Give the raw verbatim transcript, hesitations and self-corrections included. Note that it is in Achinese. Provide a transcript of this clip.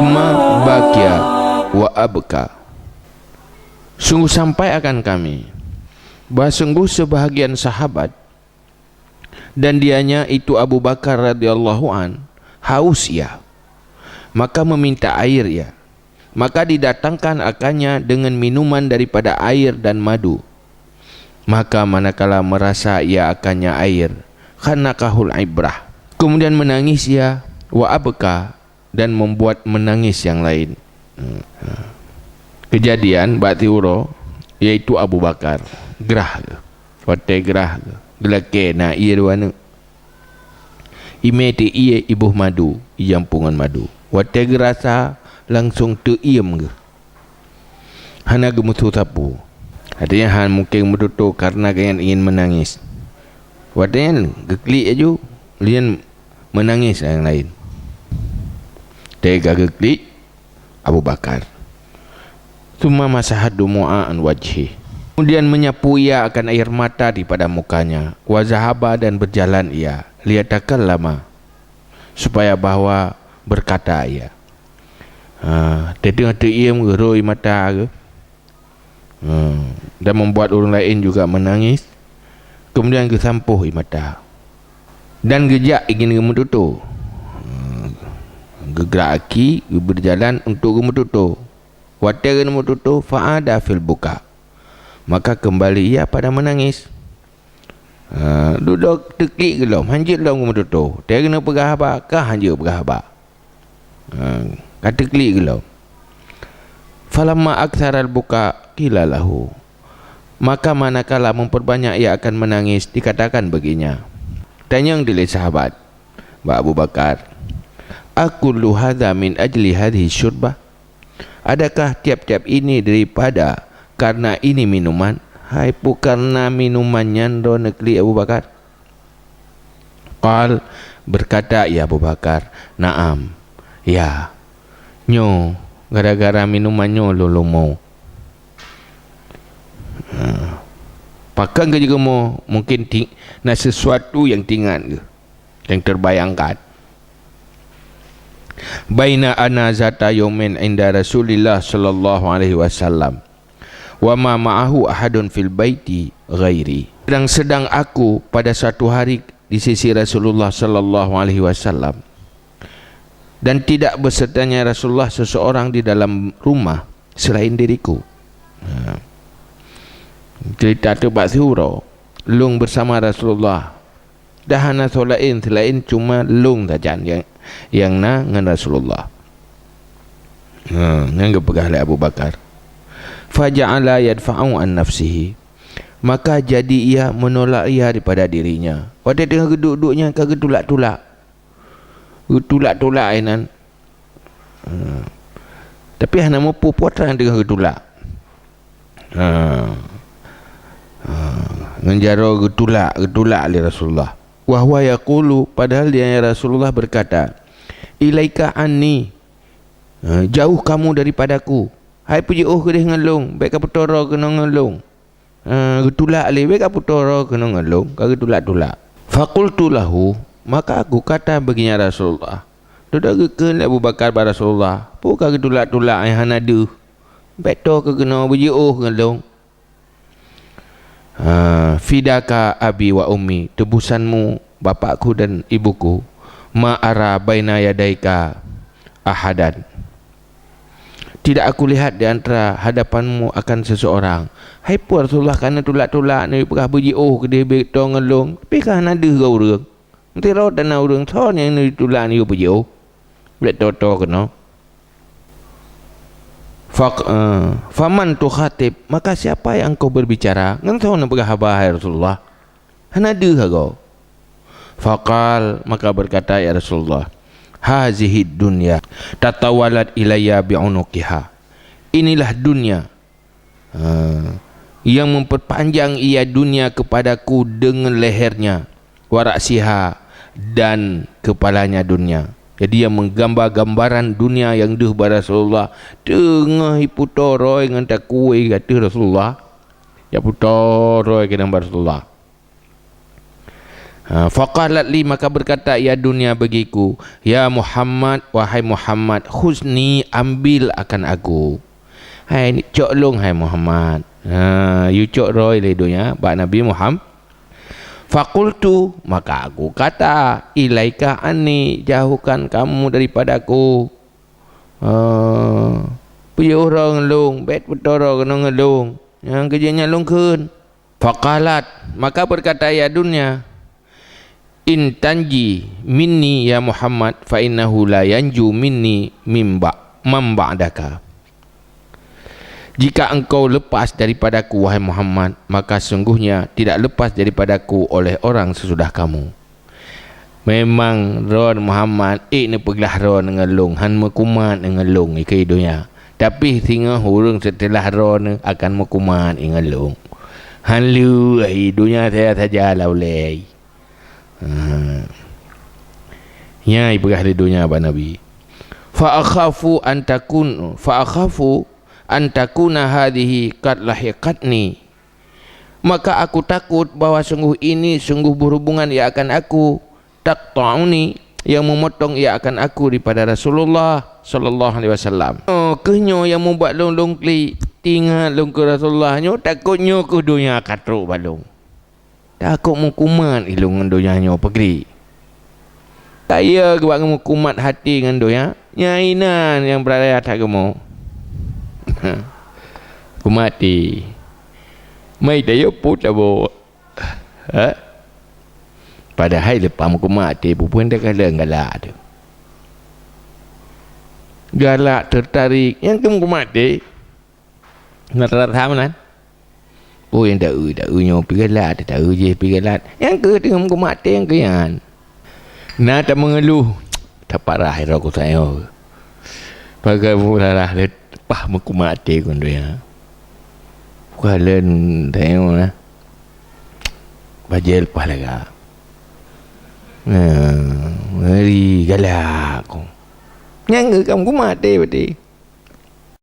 "Tsumma bakiya wa abka." Sungguh sampai akan kami bahwa sungguh sebahagian sahabat, dan dianya itu Abu Bakar radhiyallahu an, haus ia, maka meminta air ia. Maka didatangkan akannya dengan minuman daripada air dan madu. Maka manakala merasa ia akannya air, khanaqahul ibrah. Kemudian menangis ia, wa abka, dan membuat menangis yang lain. Hmm. Kejadian bak siuroe, yaitu Abu Bakar, grah geuh. Watée grah geuh, geulakée na ie dua neuk. Imé teu ie iboh madu, ijampu ngon madu. Watée geurasa, langsong teuiem geuh. Hana geumeusu sapeue. Artinya, han mungken meututoe karena gobnyan ingin menangis. Watée nyan geuklik laju, lheuh nyan menangis nyang laén. Teuka geuklik Abu Bakar. Tsumma masaha dumu'a an wajhi. Kemudian menyapu ia akan air mata daripada mukanya. Wa zahaba, dan berjalan ia. Liyatakallama, supaya bahwa berkata ia. Ha, teungoh teuiem geurôi mata geuh. Ha, dan membuat ureuëng laén juga menangis. Kemudian geusampôh ie mata. Dan geujak ingin geumeututoe. Ha, geugrak aki, geuberjalan untuk geumeututoe. Watée geumeututoe, fa'ada fil buka. Maka kembali ia pada menangis. Ha, dudoe teuklik gohlom, hanjeuet lom geumeututoe. Watée keuneuk peugah haba, ka hanjeuet peugah haba. Ha, ka teuklik gohlom. Falamma aktsaral buka, qila lahu. Maka manakala memperbanyak ia akan menangis, dikatakan baginya, tanyong dilée sahabat bak Abu Bakar, "Akullu hadza min ajli hadhihi syurbah?" Adakah tiap-tiap ini daripada karena ini minuman? Hai peue karena minuman nyan droe neuklik Abu Bakar? Qal, berkata ia Abu Bakar, "Na'am, ya, nyoe gara-gara minuman nyoe lôn leumo." Ha. Pakon keu jeuet leumo, mungken ti-, na sesuatu nyang teuingat geuh, nyang terbayangkan. Baina ana zata yaumin inda Rasulillah sallallahu alaihi wasallam, wa ma ma'ahu ahadun fil baiti ghairi. Sedang-sedang aku pada suatu hari di sisi Rasulullah sallallahu alaihi wasallam, dan tidak bersertanya Rasulullah seseorang di dalam rumah selain diriku. Ha. Cerita tu bak siuroe, lôn bersama Rasulullah. Dan hana soe laén seulaén cuma lôn sajan nyang, nyang na ngon Rasulullah. Ha, nyang geupeugah lé Abu Bakar. Faja'ala yadfa'u an nafsihi. Maka jadi ia menolak ia daripada dirinya. Watée teungoh geuduek-duek nyan ka geutulak-tulak. Geutulak-tulak inan. Ha. Tapi hana muphom peue nyang teungoh geutulak. Ha. Ha. Ngon jaroe geutulak, geutulak lé Rasulullah. Wa huwa yaqulu, padahal dia, ya Rasulullah, berkata, "Ilaika anni, ha, jauh kamu daripadaku. Hai peujiôh keudeh ngon lôn, bék ka peutoe droe keunoe ngon lôn." Ha, geutulak lé, bék ka peutoe droe keunoe ngon lôn, ka geutulak-tulak. Faqultu lahu, maka aku kata baginya Rasulullah. Dudoe geukheun lé Abu Bakar bak Rasulullah, "Peue ka geutulak-tulak nyang hana deuh? Bék toe keunoe, beujiôh ngon lôn." Ha, "Fidaka abi wa ummi, tebusanmu bapakku dan ibuku, ma ara baina yadaika ahadan. Tidak aku lihat di antara hadapanmu akan seseorang." Hai peue Rasulullah ka neutulak-tulak, neupeugah beujiôh keudeh bék toe ngon lôn, tapi ka hana deuh goe ureuëng. Meusidroe tana ureuëng, soe nyang neutulak nyoe beujiôh? Bék toe-toe keunoe. Faq-, eh, faman tukhatib, maka siapa yang engkau berbicara? Ngon soe neupeugah haba, hai Rasulullah? Hana deuh goe. Faqal, maka berkata, ya Rasulullah, "Hazihid dunya tatawalat ilayya bi'unuqiha." Inilah dunia, ha, yang memperpanjang ia dunia kepadaku dengan lehernya, wa ra'siha, dan kepalanya dunia. Jadi, yang menggambar gambaran dunia nyang deuh bak Rasulullah, teungoh ipeutoe droe ngon takue ateueh Rasulullah, ya peutoe droe keunan bak Rasulullah. Ha, faqalat li, maka berkata ia dunia bagiku, "Ya Muhammad, wahai Muhammad, khuzni, ambil akan aku." Hai, cok lôn, hai Muhammad. Ha, yue cok droe lé dunia bak Nabi Muhammad. Faqultu, maka aku kata, "Ilaika anni, jauhkan kamu daripadaku." Ha, piôh droe ngon lôn, bèk peutoe droe keunoe ngon lôn. Nyang keujeuet nyan lôn kheun. Faqalat, maka berkata ia dunia, "In tanji minni ya Muhammad, fa innahu la yanju minni min ba-, man ba'daka." Jika engkau lepas daripadaku, wahai Muhammad, maka sungguhnya tidak lepas daripadaku oleh orang sesudah kamu. Memang droe Muhammad ék neupeuglah droe ngon lôn, han meukumat ngon lôn ikeue donya. Tapi singoh ureuëng seuteulah droe akan meukumat ngon lôn. Han lé, donya saya saja lah ulée. Ha. Nyan ipeugah lé donya bak Nabi. Fa akhafu an takun, fa akhafu an takuna hadhihi qad lahiqatni. Maka aku takut bahwa sungguh ini sungguh berhubungan ia akan aku, taqta'uni, yang memotong ia akan aku daripada Rasulullah sallallahu alaihi wasallam. Oh, keuh nyoe yang mubat lôn lôn klik, tingat lôn keu Rasulullah nyoe, takot nyoe keuh donya ka trok bak lôn. Takot meukumat ilôn ngon donya nyoe peugri. Taya geubat meukumat hati ngon donya, nyan inan nyang beuraya that geumo. Kumat hati. Mai tayue put abo. Ha? Padahai leupah meukumat hati, peue-peue teukalon galak tu. Galak teutarek, nyang keu meukumat hati. Na rasa meunan? Oh, nyang taeu, taeu nyoe pi galak, taeu jih pi galak. Nyang keu teungoh meukumat até nyang keu nyan. Na tameungeuluh, taparah droe keu tanyoe. Pagai meularah lé pah meukumat até keu donya. Bukalon tanyoe na. Bajée leupah laga. Nah, ngeri galak. Nyang keu ka meukumat até berarti.